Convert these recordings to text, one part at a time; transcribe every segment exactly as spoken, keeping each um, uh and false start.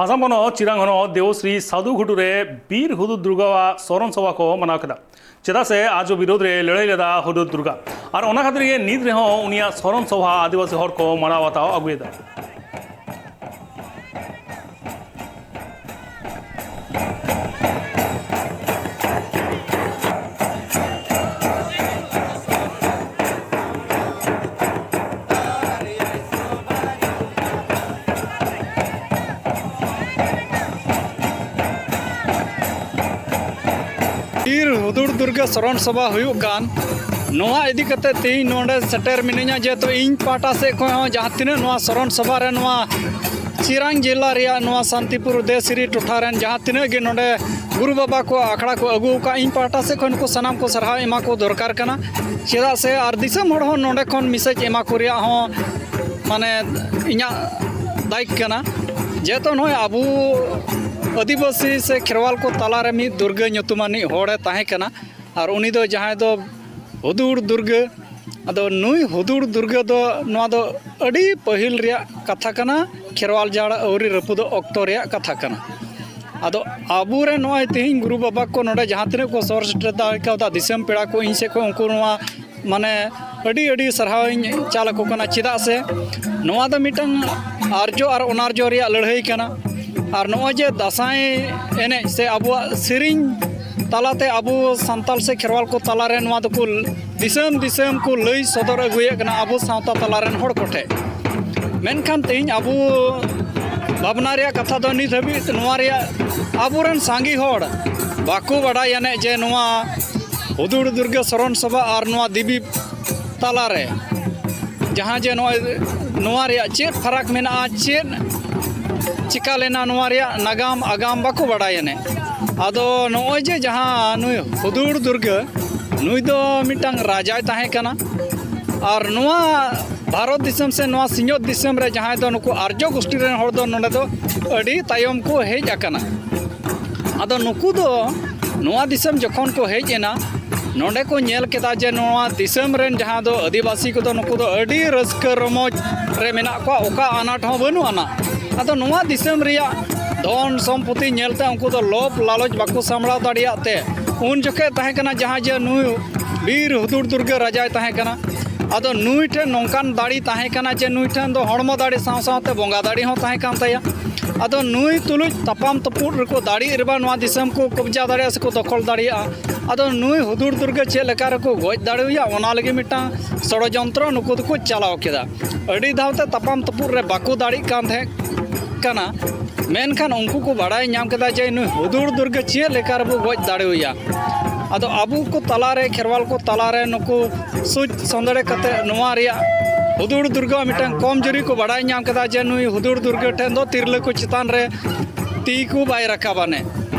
ᱟᱥᱟᱢ ᱯᱚᱱᱚᱛ ᱪᱤᱨᱟᱝ ᱦᱚᱱᱚᱛ ᱫᱮᱣᱥᱨᱤ ᱥᱟᱫᱷᱩ ᱜᱷᱩᱴᱩ ᱨᱮ ᱵᱤᱨ ᱦᱩᱫᱩᱲ ᱫᱩᱨᱜᱟᱣᱟᱜ ᱥᱚᱨᱚᱱ ᱥᱚᱵᱷᱟ ᱠᱚ ᱢᱟᱱᱟᱣ ᱠᱮᱫᱟ᱾ ᱪᱮᱫᱟᱜ ᱥᱮ ᱟᱡᱚ ᱵᱤᱨᱳᱫᱷ ᱨᱮ ᱞᱟᱹᱲᱦᱟᱹᱭ ᱞᱮᱫᱟ ᱦᱩᱫᱩᱲ ᱫᱩᱨᱜᱟ᱾ ᱟᱨ ᱚᱱᱟ ᱠᱷᱟᱹᱛᱤᱨ ᱜᱮ ᱱᱤᱛ ᱨᱮᱦᱚᱸ ᱩᱱᱤᱭᱟᱜ ᱥᱚᱨᱚᱱ ᱥᱚᱵᱷᱟ ᱟᱹᱫᱤᱵᱟᱹᱥᱤ ᱦᱚᱲ ᱠᱚ ᱢᱟᱱᱟᱣ ᱵᱟᱛᱟᱣ ᱟᱹᱜᱩᱭᱮᱫᱟ᱾ ᱵᱤᱨ ᱦᱩᱫᱩᱲ ᱫᱩᱨᱜᱟᱹ ᱥᱚᱨᱚᱱ ᱥᱚᱵᱷᱟ ᱦᱩᱭᱩᱜ ᱠᱟᱱ, ᱱᱚᱣᱟ ᱤᱫᱤ ᱠᱟᱛᱮ ᱛᱮᱦᱮᱧ ᱱᱚᱰᱮ ᱥᱮᱴᱮᱨ ᱢᱤᱱᱟᱹᱧᱟ, ᱡᱮᱦᱮᱛᱩ ᱤᱧ ᱯᱟᱦᱴᱟ ᱥᱮᱫ ᱠᱷᱚᱱ ᱦᱚᱸ ᱡᱟᱦᱟᱸ ᱛᱤᱱᱟᱹᱜ ᱱᱚᱣᱟ ᱥᱚᱨᱚᱱ ᱥᱚᱵᱷᱟ ᱨᱮ ᱱᱚᱣᱟ ᱪᱤᱨᱟᱝ ᱡᱮᱞᱟ ᱨᱮᱭᱟᱜ ᱱᱚᱣᱟ ᱥᱟᱱᱛᱤᱯᱩᱨ ᱫᱮᱥᱤᱨᱤ ᱴᱚᱴᱷᱟ ᱨᱮᱱ ᱡᱟᱦᱟᱸ ᱛᱤᱱᱟᱹᱜ ᱜᱮ ᱱᱚᱰᱮ ᱜᱩᱨᱩ ᱵᱟᱵᱟ ᱠᱚ ᱟᱠᱷᱲᱟ ᱠᱚ ᱟᱹᱜᱩ ᱟᱠᱟᱫ, ᱤᱧ ᱯᱟᱦᱴᱟ ᱥᱮᱫ ᱠᱷᱚᱱ ᱱᱩᱠᱩ ᱥᱟᱱᱟᱢ ᱠᱚ ᱥᱟᱨᱦᱟᱣ ᱮᱢᱟ ᱠᱚ ᱫᱚᱨᱠᱟᱨ ᱠᱟᱱᱟ᱾ ᱪᱮᱫᱟᱜ ᱥᱮ ᱟᱨ ᱫᱤᱥᱚᱢ ᱦᱚᱲ ᱦᱚᱸ ᱱᱚᱰᱮ ᱠᱷᱚᱱ ᱢᱮᱥᱮᱡᱽ ᱮᱢᱟ ᱠᱚ ᱨᱮᱭᱟᱜ ᱦᱚᱸ ᱢᱟᱱᱮ ᱤᱧᱟᱹᱜ ᱫᱟᱭᱤᱛ ᱠᱟᱱᱟ᱾ ᱡᱮᱦᱮᱛᱩ ᱱᱚᱜᱼᱚᱭ ᱟᱵᱚ ᱟᱹᱫᱤᱵᱟᱹᱥᱤ ᱥᱮ ᱠᱷᱮᱨᱣᱟᱞ ᱠᱚ ᱛᱟᱞᱟᱨᱮ ᱢᱤᱫ ᱫᱩᱨᱜᱟᱹ ᱧᱩᱛᱩᱢᱟᱱᱤᱡ ᱦᱚᱲᱮ ᱛᱟᱦᱮᱸ ᱠᱟᱱᱟ, ᱟᱨ ᱩᱱᱤ ᱫᱚ ᱡᱟᱦᱟᱸᱭ ᱫᱚ ᱦᱩᱫᱩᱲ ᱫᱩᱨᱜᱟᱹ, ᱟᱫᱚ ᱱᱩᱭ ᱦᱩᱫᱩᱲ ᱫᱩᱨᱜᱟᱹ ᱫᱚ, ᱱᱚᱣᱟ ᱫᱚ ᱟᱹᱰᱤ ᱯᱟᱹᱦᱤᱞ ᱨᱮᱭᱟᱜ ᱠᱟᱛᱷᱟ ᱠᱟᱱᱟ, ᱠᱷᱮᱨᱣᱟᱞ ᱡᱟᱲ ᱟᱹᱣᱨᱤ ᱨᱟᱹᱯᱩᱫᱚᱜ ᱚᱠᱛᱚ ᱨᱮᱭᱟᱜ ᱠᱟᱛᱷᱟ ᱠᱟᱱᱟ᱾ ᱟᱫᱚ ᱟᱵᱚᱨᱮᱱ ᱱᱚᱜᱼᱚᱭ ᱛᱮᱦᱮᱧ ᱜᱩᱨᱩ ᱵᱟᱵᱟ ᱠᱚ ᱱᱚᱰᱮ ᱡᱟᱦᱟᱸ ᱛᱤᱱᱟᱹᱜ ᱠᱚ ᱥᱚᱦᱚᱨ ᱥᱮᱴᱮᱨ ᱫᱟᱲᱮ ᱠᱟᱣᱫᱟ, ᱫᱤᱥᱚᱢ ᱯᱮᱲᱟ ᱠᱚ ᱤᱧ ᱥᱮᱫ ᱠᱷᱚᱱ ᱩᱱᱠᱩ ᱱᱚᱣᱟ ᱢᱟᱱᱮ ᱟᱹᱰᱤ ᱟᱹᱰᱤ ᱥᱟᱨᱦᱟᱣ ᱤᱧ ᱪᱟᱞ ᱟᱠᱚ ᱠᱟᱱᱟ᱾ ᱪᱮᱫᱟᱜ ᱥᱮ ᱱᱚᱣᱟ ᱫᱚ ᱢᱤᱫᱴᱟᱝ ᱟᱨᱡᱚ ᱟᱨ ᱚᱱᱟᱨᱡᱚ ᱨᱮᱭᱟᱜ ᱞᱟᱹᱲᱦᱟᱹᱭ ᱠᱟᱱᱟ᱾ ᱟᱨ ᱱᱚᱜᱼᱚᱭ ᱡᱮ ᱫᱟᱸᱥᱟᱭ ᱮᱱᱮᱡ ᱥᱮ ᱟᱵᱚᱣᱟᱜ ᱥᱮᱨᱮᱧ ᱛᱟᱞᱟᱛᱮ ᱟᱵᱚ ᱥᱟᱱᱛᱟᱲ ᱥᱮ ᱠᱷᱮᱨᱣᱟᱞ ᱠᱚ ᱛᱟᱞᱟᱨᱮ ᱱᱚᱣᱟ ᱫᱚᱠᱚ ᱫᱤᱥᱚᱢ ᱫᱤᱥᱚᱢ ᱠᱚ ᱞᱟᱹᱭ ᱥᱚᱫᱚᱨ ᱟᱹᱜᱩᱭᱮᱫ ᱠᱟᱱᱟ ᱟᱵᱚ ᱥᱟᱶᱛᱟ ᱛᱟᱞᱟᱨᱮᱱ ᱦᱚᱲ ᱠᱚᱴᱷᱮᱱ᱾ ᱢᱮᱱᱠᱷᱟᱱ ᱛᱮᱦᱮᱧ ᱟᱵᱚ ᱵᱷᱟᱵᱽᱱᱟ ᱨᱮᱭᱟᱜ ᱠᱟᱛᱷᱟ ᱫᱚ ᱱᱤᱛ ᱦᱟᱹᱵᱤᱡ ᱱᱚᱣᱟ ᱨᱮᱭᱟᱜ ᱟᱵᱚᱨᱮᱱ ᱥᱟᱸᱜᱮ ᱦᱚᱲ ᱵᱟᱠᱚ ᱵᱟᱰᱟᱭ ᱟᱱᱮᱡ ᱡᱮ ᱱᱚᱣᱟ ᱦᱩᱫᱩᱲ ᱫᱩᱨᱜᱟᱹ ᱥᱚᱨᱚᱱ ᱥᱚᱵᱷᱟ ᱟᱨ ᱱᱚᱣᱟ ᱫᱮᱵᱤ ᱛᱟᱞᱟᱨᱮ ᱡᱟᱦᱟᱸ ᱡᱮ ᱱᱚᱜᱼᱚᱭ ᱱᱚᱣᱟ ᱨᱮᱭᱟᱜ ᱪᱮᱫ ᱯᱷᱟᱨᱟᱠ ᱢᱮᱱᱟᱜᱼᱟ, ᱪᱮᱫ ᱪᱤᱠᱟ ᱞᱮᱱᱟ, ᱱᱚᱣᱟ ᱨᱮᱭᱟᱜ ᱱᱟᱜᱟᱢ ᱟᱜᱟᱢ ᱵᱟᱠᱚ ᱵᱟᱰᱟᱭ ᱟᱱᱮᱡ᱾ ᱟᱫᱚ ᱱᱚᱜᱼᱚᱭ ᱡᱮ ᱡᱟᱦᱟᱸ ᱱᱩᱭ ᱦᱩᱫᱩᱲ ᱫᱩᱨᱜᱟᱹ, ᱱᱩᱭ ᱫᱚ ᱢᱤᱫᱴᱟᱝ ᱨᱟᱡᱟᱭ ᱛᱟᱦᱮᱸ ᱠᱟᱱᱟ᱾ ᱟᱨ ᱱᱚᱣᱟ ᱵᱷᱟᱨᱚᱛ ᱫᱤᱥᱚᱢ ᱥᱮ ᱱᱚᱣᱟ ᱥᱤᱧᱚᱛ ᱫᱤᱥᱚᱢ ᱨᱮ ᱡᱟᱦᱟᱸᱭ ᱫᱚ ᱱᱩᱠᱩ ᱟᱨᱡᱚ ᱜᱳᱥᱴᱤ ᱨᱮᱱ ᱦᱚᱲ ᱫᱚ ᱱᱚᱰᱮ ᱫᱚ ᱟᱹᱰᱤ ᱛᱟᱭᱚᱢ ᱠᱚ ᱦᱮᱡ ᱟᱠᱟᱱᱟ᱾ ᱟᱫᱚ ᱱᱩᱠᱩ ᱫᱚ ᱱᱚᱣᱟ ᱫᱤᱥᱚᱢ ᱡᱚᱠᱷᱚᱱ ᱠᱚ ᱦᱮᱡ ᱮᱱᱟ, ᱱᱚᱰᱮ ᱠᱚ ᱧᱮᱞ ᱠᱮᱫᱟ ᱡᱮ ᱱᱚᱣᱟ ᱫᱤᱥᱚᱢ ᱨᱮᱱ ᱡᱟᱦᱟᱸ ᱫᱚ ᱟᱹᱫᱤᱵᱟᱹᱥᱤ ᱠᱚᱫᱚ ᱱᱩᱠᱩ ᱫᱚ ᱟᱹᱰᱤ ᱨᱟᱹᱥᱠᱟᱹ ᱨᱚᱢᱚᱡᱽ ᱨᱮ ᱢᱮᱱᱟᱜ ᱠᱚᱣᱟ, ᱚᱠᱟ ᱟᱱᱟᱴ ᱦᱚᱸ ᱵᱟᱹᱱᱩᱜ ᱟᱱᱟ᱾ ᱟᱫᱚ ᱱᱚᱣᱟ ᱫᱤᱥᱚᱢ ᱨᱮᱭᱟᱜ ᱫᱷᱚᱱ ᱥᱚᱢᱯᱚᱛᱤ ᱧᱮᱞᱛᱮ ᱩᱱᱠᱩ ᱫᱚ ᱞᱳᱵᱷ ᱞᱟᱞᱚᱪ ᱵᱟᱠᱚ ᱥᱟᱢᱵᱲᱟᱣ ᱫᱟᱲᱮᱭᱟᱜ ᱛᱮ, ᱩᱱ ᱡᱚᱠᱷᱮᱡ ᱛᱟᱦᱮᱸ ᱠᱟᱱᱟ ᱡᱟᱦᱟᱸᱭ ᱡᱮ ᱱᱩᱭ ᱵᱤᱨ ᱦᱩᱫᱩᱲ ᱫᱩᱨᱜᱟᱹ ᱨᱟᱡᱟᱭ ᱛᱟᱦᱮᱸ ᱠᱟᱱᱟ᱾ ᱟᱫᱚ ᱱᱩᱭ ᱴᱷᱮᱱ ᱱᱚᱝᱠᱟᱱ ᱫᱟᱲᱮ ᱛᱟᱦᱮᱸ ᱠᱟᱱᱟ ᱡᱮ ᱱᱩᱭ ᱴᱷᱮᱱ ᱫᱚ ᱦᱚᱲᱢᱚ ᱫᱟᱲᱮ ᱥᱟᱶ ᱥᱟᱶᱛᱮ ᱵᱚᱸᱜᱟ ᱫᱟᱲᱮ ᱦᱚᱸ ᱛᱟᱦᱮᱸ ᱠᱟᱱ ᱛᱟᱭᱟ᱾ ᱟᱫᱚ ᱱᱩᱭ ᱛᱩᱞᱩᱡ ᱛᱟᱯᱟᱢ ᱛᱩᱯᱩᱫ ᱨᱮᱠᱚ ᱫᱟᱲᱮᱜ ᱨᱮᱵᱟ ᱱᱚᱣᱟ ᱫᱤᱥᱚᱢ ᱠᱚ ᱠᱚᱵᱽᱡᱟ ᱫᱟᱲᱮᱭᱟᱜᱼᱟ ᱥᱮᱠᱚ ᱫᱚᱠᱷᱚᱞ ᱫᱟᱲᱮᱭᱟᱜᱼᱟ᱾ ᱟᱫᱚ ᱱᱩᱭ ᱦᱩᱫᱩᱲ ᱫᱩᱨᱜᱟᱹ ᱪᱮᱫ ᱞᱮᱠᱟ ᱨᱮᱠᱚ ᱜᱚᱡ ᱫᱟᱲᱮᱣᱟᱭᱟ, ᱚᱱᱟ ᱞᱟᱹᱜᱤᱫ ᱢᱤᱫᱴᱟᱝ ᱥᱚᱲᱚᱡᱚᱱᱛᱨᱚ ᱱᱩᱠᱩ ᱫᱚᱠᱚ ᱪᱟᱞᱟᱣ ᱠᱮᱫᱟ᱾ ᱟᱹᱰᱤ ᱫᱷᱟᱣ ᱛᱮ ᱛᱟᱯᱟᱢ ᱛᱩᱯᱩᱫ ᱨᱮ ᱵᱟᱠᱚ ᱫᱟᱲᱮᱜ ᱠᱟᱱ ᱛᱟᱦᱮᱸ ᱠᱟᱱᱟ, ᱢᱮᱱᱠᱷᱟᱱ ᱩᱱᱠᱩ ᱠᱚ ᱵᱟᱲᱟᱭ ᱧᱟᱢ ᱠᱮᱫᱟ ᱡᱮ ᱱᱩᱭ ᱦᱩᱫᱩᱲ ᱫᱩᱨᱜᱟᱹ ᱪᱮᱫ ᱞᱮᱠᱟ ᱨᱮᱵᱚ ᱜᱚᱡ ᱫᱟᱲᱮᱣᱟᱭᱟ᱾ ᱟᱫᱚ ᱟᱵᱚ ᱠᱚ ᱛᱟᱞᱟᱨᱮ, ᱠᱷᱮᱨᱣᱟᱞ ᱠᱚ ᱛᱟᱞᱟᱨᱮ ᱱᱩᱠᱩ ᱥᱩᱪ ᱥᱚᱸᱫᱮᱲᱮ ᱠᱟᱛᱮ ᱱᱚᱣᱟ ᱨᱮᱭᱟᱜ ᱦᱩᱫᱩᱲ ᱫᱩᱨᱜᱟᱹ ᱢᱤᱫᱴᱟᱝ ᱠᱚᱢ ᱡᱩᱨᱤ ᱠᱚ ᱵᱟᱲᱟᱭ ᱧᱟᱢ ᱠᱮᱫᱟ ᱡᱮ ᱱᱩᱭ ᱦᱩᱫᱩᱲ ᱫᱩᱨᱜᱟᱹ ᱴᱷᱮᱱ ᱫᱚ ᱛᱤᱨᱞᱟᱹ ᱠᱚ ᱪᱮᱛᱟᱱ ᱨᱮ ᱛᱤ ᱠᱚ ᱵᱟᱭ ᱨᱟᱠᱟᱵᱟ ᱱᱮ᱾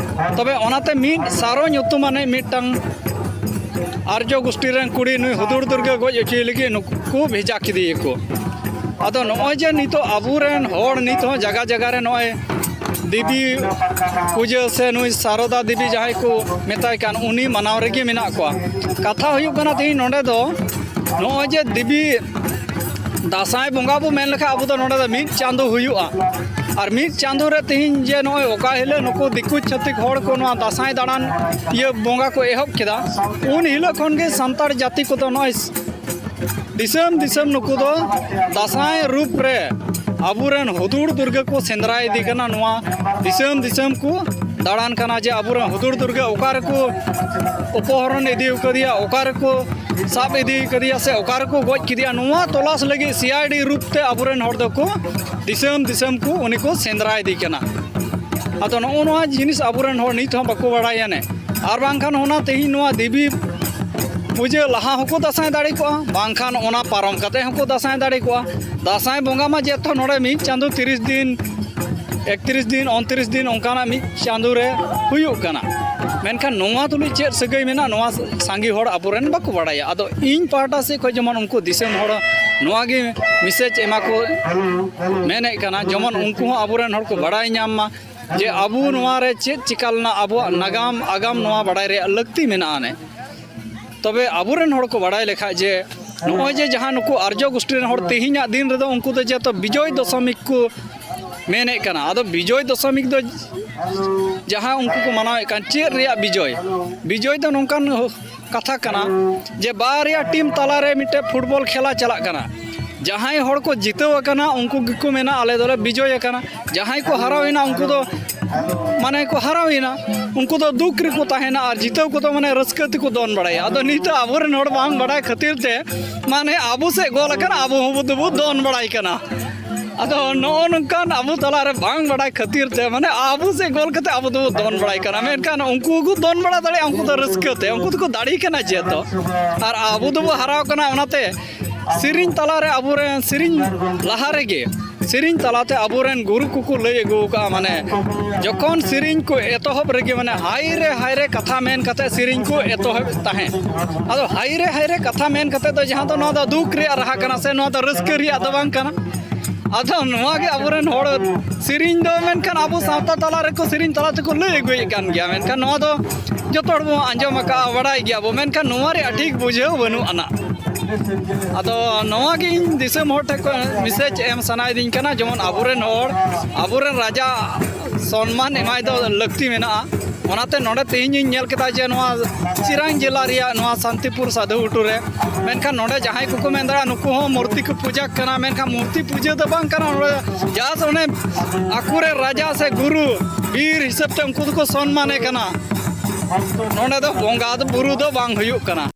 ᱛᱚᱵᱮ ᱚᱱᱟᱛᱮ ᱢᱤᱫ ᱥᱟᱨᱚ ᱧᱩᱛᱩᱢᱟᱱᱤᱡ ᱢᱤᱫᱴᱟᱝ ᱟᱨᱡᱚ ᱜᱩᱥᱴᱤ ᱨᱮᱱ ᱠᱩᱲᱤ ᱱᱩᱭ ᱦᱩᱫᱩᱲ ᱫᱩᱨᱜᱟᱹ ᱜᱚᱡ ᱦᱚᱪᱚᱭ ᱞᱟᱹᱜᱤᱫ ᱱᱩᱠᱩ ᱠᱚ ᱵᱷᱮᱡᱟ ᱠᱮᱫᱮᱭᱟᱠᱚ᱾ ᱟᱫᱚ ᱱᱚᱜᱼᱚᱭ ᱡᱮ ᱱᱤᱛᱚᱜ ᱟᱵᱚᱨᱮᱱ ᱦᱚᱲ ᱱᱤᱛ ᱦᱚᱸ ᱡᱟᱭᱜᱟ ᱡᱟᱭᱜᱟ ᱨᱮ ᱱᱚᱜᱼᱚᱭ ᱫᱮᱵᱤ ᱯᱩᱡᱟᱹ ᱥᱮ ᱱᱩᱭ ᱥᱟᱨᱚᱫᱟ ᱫᱮᱵᱤ ᱡᱟᱦᱟᱸᱭ ᱠᱚ ᱢᱮᱛᱟᱭ ᱠᱟᱱ, ᱩᱱᱤ ᱢᱟᱱᱟᱣ ᱨᱮᱜᱮ ᱢᱮᱱᱟᱜ ᱠᱚᱣᱟ᱾ ᱠᱟᱛᱷᱟ ᱦᱩᱭᱩᱜ ᱠᱟᱱᱟ, ᱛᱮᱦᱮᱧ ᱱᱚᱰᱮ ᱫᱚ ᱱᱚᱜᱼᱚᱭ ᱡᱮ ᱫᱮᱵᱤ ᱫᱟᱸᱥᱟᱭ ᱵᱚᱸᱜᱟ ᱵᱚ ᱢᱮᱱ ᱞᱮᱠᱷᱟᱱ ᱟᱵᱚ ᱫᱚ ᱱᱚᱰᱮ ᱫᱚ ᱢᱤᱫ ᱪᱟᱸᱫᱚ ᱦᱩᱭᱩᱜᱼᱟ᱾ ᱟᱨ ᱢᱤᱫ ᱪᱟᱸᱫᱚ ᱨᱮ ᱛᱮᱦᱮᱧ ᱡᱮ ᱱᱚᱜᱼᱚᱭ ᱚᱠᱟ ᱦᱤᱞᱳᱜ ᱱᱩᱠᱩ ᱫᱤᱠᱩ ᱪᱷᱟᱹᱛᱤᱠ ᱦᱚᱲ ᱠᱚ ᱱᱚᱣᱟ ᱫᱟᱸᱥᱟᱭ ᱫᱟᱬᱟᱱ ᱤᱭᱟᱹ ᱵᱚᱸᱜᱟ ᱠᱚ ᱮᱦᱚᱵ ᱠᱮᱫᱟ, ᱩᱱ ᱦᱤᱞᱳᱜ ᱠᱷᱚᱱ ᱜᱮ ᱥᱟᱱᱛᱟᱲ ᱡᱟᱹᱛᱤ ᱠᱚᱫᱚ ᱱᱚᱜᱼᱚᱭ ᱫᱤᱥᱚᱢ ᱫᱤᱥᱚᱢ ᱱᱩᱠᱩ ᱫᱚ ᱫᱟᱸᱥᱟᱭ ᱨᱩᱯ ᱨᱮ ᱟᱵᱚᱨᱮᱱ ᱦᱩᱫᱩᱲ ᱫᱩᱨᱜᱟᱹ ᱠᱚ ᱥᱮᱸᱫᱽᱨᱟ ᱤᱫᱤ ᱠᱟᱱᱟ᱾ ᱱᱚᱣᱟ ᱫᱤᱥᱚᱢ ᱫᱤᱥᱚᱢ ᱠᱚ ᱫᱟᱬᱟᱱ ᱠᱟᱱᱟ ᱡᱮ ᱟᱵᱚᱨᱮᱱ ᱦᱩᱫᱩᱲ ᱫᱩᱨᱜᱟᱹ ᱚᱠᱟ ᱨᱮᱠᱚ ᱚᱯᱚᱦᱚᱨᱚᱱ ᱤᱫᱤ ᱟᱠᱟᱫᱮᱭᱟ, ᱚᱠᱟ ᱨᱮᱠᱚ ᱥᱟᱵ ᱤᱫᱤ ᱠᱟᱫᱮᱭᱟ ᱥᱮ ᱚᱠᱟ ᱨᱮᱠᱚ ᱜᱚᱡ ᱠᱮᱫᱮᱭᱟ, ᱱᱚᱣᱟ ᱛᱚᱞᱟᱥ ᱞᱟᱹᱜᱤᱫ ᱥᱤ ᱟᱭ ᱰᱤ ᱨᱩᱯ ᱛᱮ ᱟᱵᱚᱨᱮᱱ ᱦᱚᱲ ᱫᱚᱠᱚ ᱫᱤᱥᱚᱢ ᱫᱤᱥᱚᱢ ᱠᱚ ᱩᱱᱤ ᱠᱚ ᱥᱮᱸᱫᱽᱨᱟ ᱤᱫᱤ ᱠᱟᱱᱟ᱾ ᱟᱫᱚ ᱱᱚᱜᱼᱚ ᱱᱚᱣᱟ ᱡᱤᱱᱤᱥ ᱟᱵᱚᱨᱮᱱ ᱦᱚᱲ ᱱᱤᱛ ᱦᱚᱸ ᱵᱟᱠᱚ ᱵᱟᱲᱟᱭᱟ ᱱᱮ᱾ ᱟᱨ ᱵᱟᱝᱠᱷᱟᱱ ᱚᱱᱟ ᱛᱮᱦᱮᱧ ᱱᱚᱣᱟ ᱫᱮᱵᱤ ᱯᱩᱡᱟᱹ ᱞᱟᱦᱟ ᱦᱚᱸᱠᱚ ᱫᱟᱸᱥᱟᱭ ᱫᱟᱲᱮ ᱠᱚᱜᱼᱟ, ᱵᱟᱝᱠᱷᱟᱱ ᱚᱱᱟ ᱯᱟᱨᱚᱢ ᱠᱟᱛᱮ ᱦᱚᱸᱠᱚ ᱫᱟᱸᱥᱟᱭ ᱫᱟᱲᱮ ᱠᱚᱜᱼᱟ᱾ ᱫᱟᱸᱥᱟᱭ ᱵᱚᱸᱜᱟ ᱢᱟ ᱡᱮᱛᱚ ᱱᱚᱰᱮ ᱢᱤᱫ ᱪᱟᱸᱫᱚ ᱛᱤᱨᱤᱥ ᱫᱤᱱ, ᱮᱠᱛᱨᱤᱥ ᱫᱤᱱ, ᱩᱱᱛᱨᱤᱥ ᱫᱤᱱ ᱚᱱᱠᱟᱱᱟᱜ ᱢᱤᱫ ᱪᱟᱸᱫᱚ ᱨᱮ ᱦᱩᱭᱩᱜ ᱠᱟᱱᱟ᱾ ᱢᱮᱱᱠᱷᱟᱱ ᱱᱚᱣᱟ ᱛᱩᱞᱩᱡ ᱪᱮᱫ ᱥᱟᱹᱜᱟᱹᱭ ᱢᱮᱱᱟᱜᱼᱟ, ᱱᱚᱣᱟ ᱥᱟᱸᱜᱮ ᱦᱚᱲ ᱟᱵᱚᱨᱮᱱ ᱵᱟᱠᱚ ᱵᱟᱲᱟᱭᱟ᱾ ᱟᱫᱚ ᱤᱧ ᱯᱟᱦᱴᱟ ᱥᱮᱫ ᱠᱷᱚᱱ ᱡᱮᱢᱚᱱ ᱩᱱᱠᱩ ᱫᱤᱥᱚᱢ ᱦᱚᱲ ᱱᱚᱣᱟ ᱜᱮ ᱢᱮᱥᱮᱡᱽ ᱮᱢᱟ ᱠᱚ ᱢᱮᱱᱮᱫ ᱠᱟᱱᱟ, ᱡᱮᱢᱚᱱ ᱩᱱᱠᱩ ᱦᱚᱸ ᱟᱵᱚᱨᱮᱱ ᱦᱚᱲ ᱠᱚ ᱵᱟᱲᱟᱭ ᱧᱟᱢ ᱢᱟ ᱡᱮ ᱟᱵᱚ ᱱᱚᱣᱟ ᱨᱮ ᱪᱮᱫ ᱪᱤᱠᱟ ᱞᱮᱱᱟ, ᱟᱵᱚᱣᱟᱜ ᱱᱟᱜᱟᱢ ᱟᱜᱟᱢ ᱱᱚᱣᱟ ᱵᱟᱲᱟᱭ ᱨᱮᱭᱟᱜ ᱞᱟᱹᱠᱛᱤ ᱢᱮᱱᱟᱜᱼᱟ ᱱᱮ᱾ ᱛᱚᱵᱮ ᱟᱵᱚᱨᱮᱱ ᱦᱚᱲ ᱠᱚ ᱵᱟᱲᱟᱭ ᱞᱮᱠᱷᱟᱡ ᱡᱮ ᱱᱚᱜᱼᱚᱭ ᱡᱮ ᱡᱟᱦᱟᱸ ᱱᱩᱠᱩ ᱟᱨᱡᱚ ᱜᱳᱥᱴᱤ ᱨᱮᱱ ᱦᱚᱲ ᱛᱮᱦᱮᱧᱟᱜ ᱫᱤᱱ ᱨᱮᱫᱚ ᱩᱱᱠᱩ ᱫᱚ ᱡᱮᱦᱮᱛᱩ ᱵᱤᱡᱚᱭ ᱫᱚᱥᱚᱢᱤ ᱠᱚ ᱢᱮᱱᱮᱫ ᱠᱟᱱᱟ᱾ ᱟᱫᱚ ᱵᱤᱡᱚᱭ ᱫᱚᱥᱚᱢᱤ ᱫᱚ ᱡᱟᱦᱟᱸ ᱩᱱᱠᱩ ᱠᱚ ᱢᱟᱱᱟᱣᱮᱫ ᱠᱟᱱ, ᱪᱮᱫ ᱨᱮᱭᱟᱜ ᱵᱤᱡᱚᱭ? ᱵᱤᱡᱚᱭ ᱫᱚ ᱱᱚᱝᱠᱟᱱ ᱠᱟᱛᱷᱟ ᱠᱟᱱᱟ ᱡᱮ ᱵᱟᱨᱭᱟ ᱴᱤᱢ ᱛᱟᱞᱟᱨᱮ ᱢᱤᱫᱴᱮᱱ ᱯᱷᱩᱴᱵᱚᱞ ᱠᱷᱮᱞᱟ ᱪᱟᱞᱟᱜ ᱠᱟᱱᱟ᱾ ᱡᱟᱦᱟᱸᱭ ᱦᱚᱲ ᱠᱚ ᱡᱤᱛᱟᱹᱣ ᱟᱠᱟᱱᱟ, ᱩᱱᱠᱩ ᱜᱮᱠᱚ ᱢᱮᱱᱟ, "ᱟᱞᱮ ᱫᱚᱞᱮ ᱵᱤᱡᱚᱭ ᱟᱠᱟᱱᱟ᱾" ᱡᱟᱦᱟᱸᱭ ᱠᱚ ᱦᱟᱨᱟᱣ ᱮᱱᱟ, ᱩᱱᱠᱩ ᱫᱚ, ᱢᱟᱱᱮ, ᱠᱚ ᱦᱟᱨᱟᱣ ᱮᱱᱟ, ᱩᱱᱠᱩ ᱫᱚ ᱫᱩᱠ ᱨᱮᱠᱚ ᱛᱟᱦᱮᱱᱟ, ᱟᱨ ᱡᱤᱛᱟᱹᱣ ᱠᱚᱫᱚ, ᱢᱟᱱᱮ, ᱨᱟᱹᱥᱠᱟᱹ ᱛᱮᱠᱚ ᱫᱚᱱ ᱵᱟᱲᱟᱭᱟ᱾ ᱟᱫᱚ ᱱᱤᱛᱚᱜ ᱟᱵᱚᱨᱮᱱ ᱦᱚᱲ ᱵᱟᱝ ᱵᱟᱲᱟᱭ ᱠᱷᱟᱹᱛᱤᱨ ᱛᱮ, ᱢᱟᱱᱮ, ᱟᱵᱚ ᱥᱮᱫ ᱜᱳᱞ ᱟᱠᱟᱱᱟ, ᱟᱵᱚ ᱦᱚᱸ ᱫᱚᱵᱚ ᱫᱚᱱ ᱵᱟᱲᱟᱭ ᱠᱟᱱᱟ᱾ ᱟᱫᱚ ᱱᱚᱜᱼᱚ ᱱᱚᱝᱠᱟᱱ ᱟᱵᱚ ᱛᱟᱞᱟᱨᱮ ᱵᱟᱝ ᱵᱟᱲᱟᱭ ᱠᱷᱟᱹᱛᱤᱨ ᱛᱮ, ᱢᱟᱱᱮ, ᱟᱵᱚ ᱥᱮᱫ ᱜᱳᱞ ᱠᱟᱛᱮ ᱟᱵᱚ ᱫᱚᱵᱚ ᱫᱚᱱ ᱵᱟᱲᱟᱭ ᱠᱟᱱᱟ, ᱢᱮᱱᱠᱷᱟᱱ ᱩᱱᱠᱩ ᱠᱚ ᱫᱚᱱ ᱵᱟᱲᱟ ᱫᱟᱲᱮᱭᱟᱜᱼᱟ, ᱩᱱᱠᱩ ᱫᱚ ᱨᱟᱹᱥᱠᱟᱹ ᱛᱮ, ᱩᱱᱠᱩ ᱫᱚᱠᱚ ᱫᱟᱲᱮ ᱠᱟᱱᱟ ᱡᱮᱦᱮᱛᱩ, ᱟᱨ ᱟᱵᱚ ᱫᱚᱵᱚ ᱦᱟᱨᱟᱣ ᱠᱟᱱᱟ᱾ ᱚᱱᱟᱛᱮ ᱥᱮᱨᱮᱧ ᱛᱟᱞᱟᱨᱮ ᱟᱵᱚᱨᱮᱱ, ᱥᱮᱨᱮᱧ ᱞᱟᱦᱟ ᱨᱮᱜᱮ, ᱥᱮᱨᱮᱧ ᱛᱟᱞᱟᱛᱮ ᱟᱵᱚᱨᱮᱱ ᱜᱩᱨᱩ ᱠᱚᱠᱚ ᱞᱟᱹᱭ ᱟᱹᱜᱩ ᱟᱠᱟᱫᱼᱟ, ᱢᱟᱱᱮ, ᱡᱚᱠᱷᱚᱱ ᱥᱮᱨᱮᱧ ᱠᱚ ᱮᱛᱚᱦᱚᱵ ᱨᱮᱜᱮ, ᱢᱟᱱᱮ, "ᱦᱟᱭ ᱨᱮ, ᱦᱟᱭ ᱨᱮ" ᱠᱟᱛᱷᱟ ᱢᱮᱱ ᱠᱟᱛᱮ ᱥᱮᱨᱮᱧ ᱠᱚ ᱮᱛᱚᱦᱚᱵ ᱛᱟᱦᱮᱸᱫ᱾ ᱟᱫᱚ "ᱦᱟᱭ ᱨᱮ, ᱦᱟᱭ ᱨᱮ" ᱠᱟᱛᱷᱟ ᱢᱮᱱ ᱠᱟᱛᱮ ᱫᱚ, ᱡᱟᱦᱟᱸ ᱫᱚ, ᱱᱚᱣᱟ ᱫᱚ ᱫᱩᱠ ᱨᱮᱭᱟᱜ ᱨᱟᱦᱟ ᱠᱟᱱᱟ ᱥᱮ, ᱱᱚᱣᱟ ᱫᱚ ᱨᱟᱹᱥᱠᱟᱹ ᱨᱮᱭᱟᱜ ᱫᱚ ᱵᱟᱝ ᱠᱟᱱᱟ᱾ ᱟᱫᱚ ᱱᱚᱣᱟ ᱜᱮ ᱟᱵᱚᱨᱮᱱ ᱦᱚᱲ ᱥᱮᱨᱮᱧ ᱫᱚ, ᱢᱮᱱᱠᱷᱟᱱ ᱟᱵᱚ ᱥᱟᱶᱛᱟ ᱛᱟᱞᱟ ᱨᱮᱠᱚ ᱥᱮᱨᱮᱧ ᱛᱟᱞᱟ ᱛᱮᱠᱚ ᱞᱟᱹᱭ ᱟᱹᱜᱩᱭᱮᱫ ᱠᱟᱱ ᱜᱮᱭᱟ, ᱢᱮᱱᱠᱷᱟᱱ ᱱᱚᱣᱟ ᱫᱚ ᱡᱚᱛᱚ ᱦᱚᱲ ᱵᱚᱱ ᱟᱸᱡᱚᱢ ᱟᱠᱟᱫᱼᱟ, ᱵᱟᱲᱟᱭ ᱜᱮᱭᱟ ᱵᱚ, ᱢᱮᱱᱠᱷᱟᱱ ᱱᱚᱣᱟ ᱨᱮᱭᱟᱜ ᱴᱷᱤᱠ ᱵᱩᱡᱷᱟᱹᱣ ᱵᱟᱹᱱᱩᱜ ᱟᱱᱟ᱾ ᱟᱫᱚ ᱱᱚᱣᱟ ᱜᱮ ᱤᱧ ᱫᱤᱥᱚᱢ ᱦᱚᱲ ᱴᱷᱮᱱ ᱠᱷᱚᱱ ᱢᱮᱥᱮᱡᱽ ᱮᱢ ᱥᱟᱱᱟᱭᱮᱫᱤᱧ ᱠᱟᱱᱟ, ᱡᱮᱢᱚᱱ ᱟᱵᱚᱨᱮᱱ ᱦᱚᱲ, ᱟᱵᱚᱨᱮᱱ ᱨᱟᱡᱟ ᱥᱚᱱᱢᱟᱱ ᱮᱢᱟᱭ ᱫᱚ ᱞᱟᱹᱠᱛᱤ ᱢᱮᱱᱟᱜᱼᱟ᱾ ᱚᱱᱟᱛᱮ ᱱᱚᱰᱮ ᱛᱮᱦᱮᱧ ᱤᱧ ᱧᱮᱞ ᱠᱮᱫᱟ ᱡᱮ ᱱᱚᱣᱟ ᱪᱤᱨᱟᱝ ᱡᱮᱞᱟ ᱨᱮᱭᱟᱜ ᱱᱚᱣᱟ ᱥᱟᱱᱛᱤᱯᱩᱨ ᱥᱟᱫᱷᱩ ᱜᱷᱩᱴᱩ ᱨᱮ, ᱢᱮᱱᱠᱷᱟᱱ ᱱᱚᱰᱮ ᱡᱟᱦᱟᱸᱭ ᱠᱚᱠᱚ ᱢᱮᱱ ᱫᱟᱲᱮᱭᱟᱜᱼᱟ, ᱱᱩᱠᱩ ᱦᱚᱸ ᱢᱩᱨᱛᱤ ᱠᱚ ᱯᱩᱡᱟᱹ ᱠᱟᱱᱟ, ᱢᱮᱱᱠᱷᱟᱱ ᱢᱩᱨᱛᱤ ᱯᱩᱡᱟᱹ ᱫᱚ ᱵᱟᱝ ᱠᱟᱱᱟ, ᱱᱚᱰᱮ ᱡᱟᱥ ᱚᱱᱮ ᱟᱠᱚᱨᱮ ᱨᱟᱡᱟ ᱥᱮ ᱜᱩᱨᱩ ᱵᱤᱨ ᱦᱤᱥᱟᱹᱵ ᱛᱮ ᱩᱱᱠᱩ ᱫᱚᱠᱚ ᱥᱚᱱᱢᱟᱱᱮ ᱠᱟᱱᱟ᱾ ᱱᱚᱰᱮ ᱫᱚ ᱵᱚᱸᱜᱟ ᱫᱚ, ᱵᱩᱨᱩ ᱫᱚ ᱵᱟᱝ ᱦᱩᱭᱩᱜ ᱠᱟᱱᱟ᱾